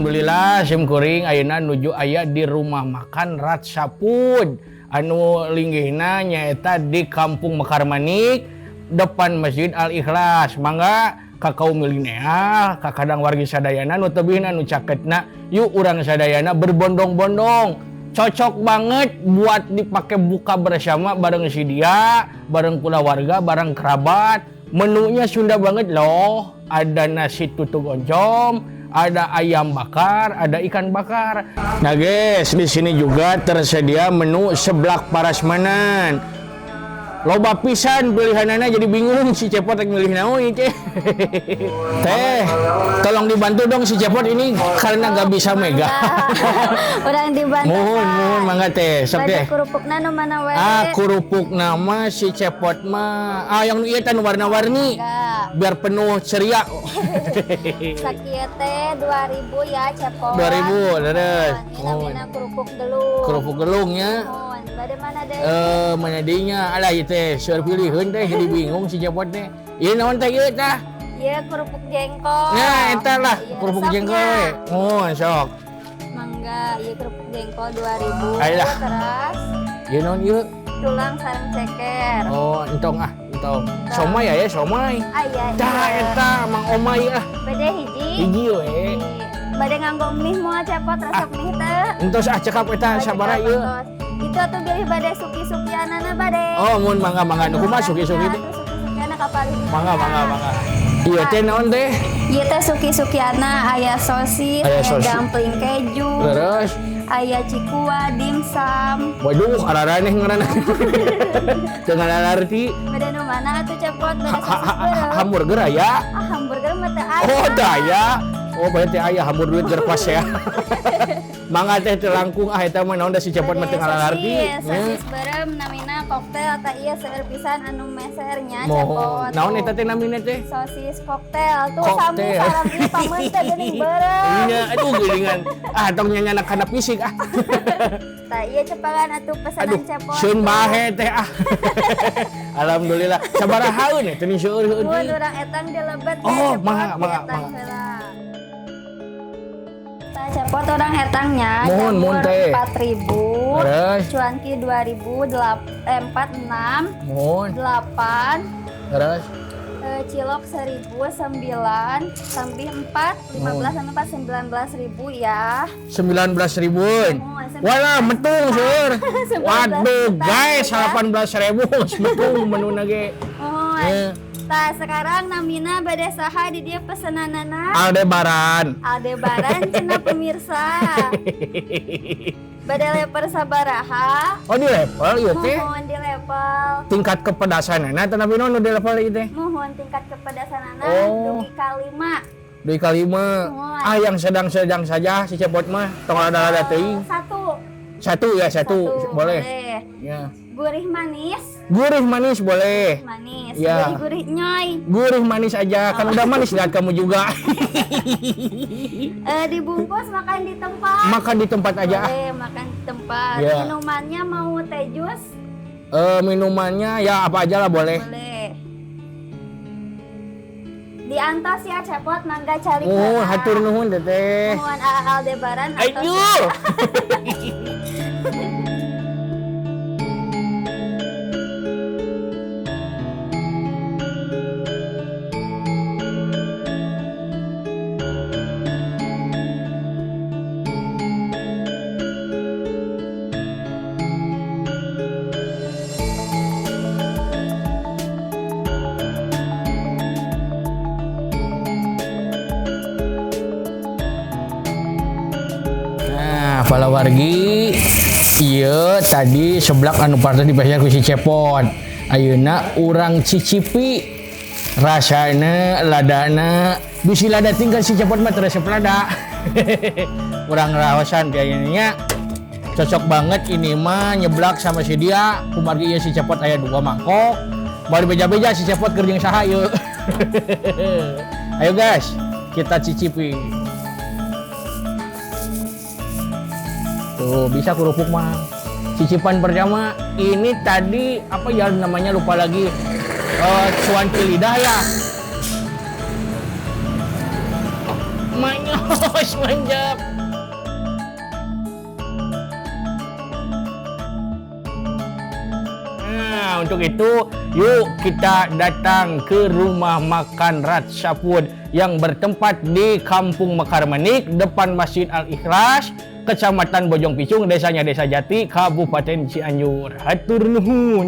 Alhamdulillah, sim kuring ayeuna nuju aya di rumah makan Ratsa Food anu linggihna nyaeta di Kampung Mekarmanik, depan Masjid Al Ikhlas. Mangga ka kaum milenial, ka kadang wargi sadayana nu tebihna, nu caketna, yuk urang sadayana berbondong-bondong. Cocok banget buat dipakai buka bersama bareng si dia, bareng keluarga, bareng kerabat. Menunya Sunda banget loh. Ada nasi tutug oncom, ada ayam bakar, ada ikan bakar. Nah guys, di sini juga tersedia menu seblak parasmanan. Loba pisan pilihanana, jadi bingung si Cepot rek milih naon ieu teh. Teh, tolong dibantu dong si Cepot ini karena nggak bisa megang. Urang dibantu. Muhun, muhun, mangga teh, sok Bade teh. Kerupukna nu mana we? Ah, kerupuk mah si Cepot mah. Ah, yang ieu teh nu warna-warni. Enggak. Biar penuh ceria. Sakieu teh 2000 ya, Cepot. 2000, terus. Ini namina kerupuk gelung. Kerupuk gelungnya. Muhun. Bade mana deui? Eh, mana deui nya? Alah, ieu teh seueur piliheun teh, jadi bingung si Cepot teh. Ieu naon teh ieu tah? Ieu kerupuk jengkol. Nah, eta lah Iya, kerupuk resepnya. jengkol we. Oh, sok. Mangga, ieu kerupuk jengkol 2000. Ayolah. Terus Ieu naon ieu? Tulang sareng ceker. Oh, entong ah, entong. Somai ya, somai. Aya. Tah Iya. eta Mang Omai ah. Bade hiji. Hiji we. Bade nganggo mie moal, Cepot? Resep mie teu? Entos ah, cekap eta sabaraha ieu? Entos. Itu atuh bilih bade suki-sukianana bade. Oh, mun mangga, mangga, nu kumaha suki-suki teh? Atuh suki-sukiana kapalih. Mangga, mangga, mangga. Ieu teh naon teh? Ieu teh suki-sukiana, aya sosis, Aya aya sosis. Dumpling keju, Terus aya cikua, dimsum. Waduh, araraneh ngaranna. Teu ngalarti. Bade nu mana atuh, Cepot? Bade sosis beureum? Hamburger aya? Ah, hamburger mah teu aya. Oh, teu aya. Oh, berarti aya hambur duit ger pas ya. Mangga teh, teu langkung ah eta mah, naon da si Cepot mah teu ngalarti. Sosis, sosis beureum namina koktail, tah ieu seueur pisan anu mesernya, Mohon. Cepot. Naon eta teh namina teh? Sosis koktail tuh sami Koktail. Sareng ieu pameuteuh geuning beureum. Iya, aduh geuningan. Ah, tong nyanyanak kana fisik ah. Tah ieu cepalan atuh pesanan Aduh, Cepot. seun bahe teh ah. Alhamdulillah. Sabarahaeun teh teu seueur Mun heueuh. urang etang dilebet ya, Oh, Cepot, mangga, mangga, dietang mangga. heula. Tah, Cepot, urang etangnya. Muhun, muhun, teh. 4000. Terus, Cuanki 2000 46 muhun. 8 Terus, cilok 1000 9 tambah 4 15 sama 4 19 ribu ya. 19 ribuan. Oh, Walah, metung seueur. 19 Waduh, juta, guys, ya. 18 ribu metung menu ge. Oh, Eh. tah sekarang namina bade saha di dieu pesenanana? Aldebaran. Aldebaran cenah, pemirsa. Bade level sabaraha? Oh, di level ieu teh. Muhun, di level. Tingkat kepedasanana tapi naon nu di level ieu teh? Muhun, tingkat kepedasanana Oh. dugi ka 5. Dugi ka 5. Muhun. Ah, yang sedang-sedang saja si Cepot mah, tong lada-lada teuing. Satu. Satu ya, satu, boleh. Ya. Gurih manis, Gurih manis boleh. Manis. Ya. Gurih-gurih nyoy. Gurih manis aja, kan udah manis lihat kamu juga. Eh, dibungkus makan di tempat. Makan di tempat aja. Ah. Boleh makan di tempat. Ya. Minumannya mau teh jus? Eh, minumannya ya apa aja lah boleh. Boleh. Diantos ya, Cepot, mangga calik. Oh, hatur nuhun, Teteh. Muhun, Aldebaran atos. Ayo. Nah, palawargi, iya tadi seblak anu parantos dibayar ku si Cepot. Ayeuna urang cicipi rasana, ladana, bisi lada tinggal si Cepot mah teu resep lada. Urang raosan kayaknya cocok banget ini mah nyeblak sama si dia, kumargi ieu si Cepot aya dua mangkok. Bari beja-beja si Cepot keur jeung saha ieu. Ayo guys, kita cicipi. Tuh, bisa kerupuk mah. Cicipan pertama ini tadi apa ya namanya, lupa lagi. Cuanki lidah ya. Manyos manjap. Nah, untuk itu yuk kita datang ke rumah makan Ratsa Food yang bertempat di Kampung Mekarmanik, depan Masjid Al-Ikhlas, Kecamatan Bojong Picung, desanya Desa Jati, Kabupaten Cianjur. Hatur nuhun.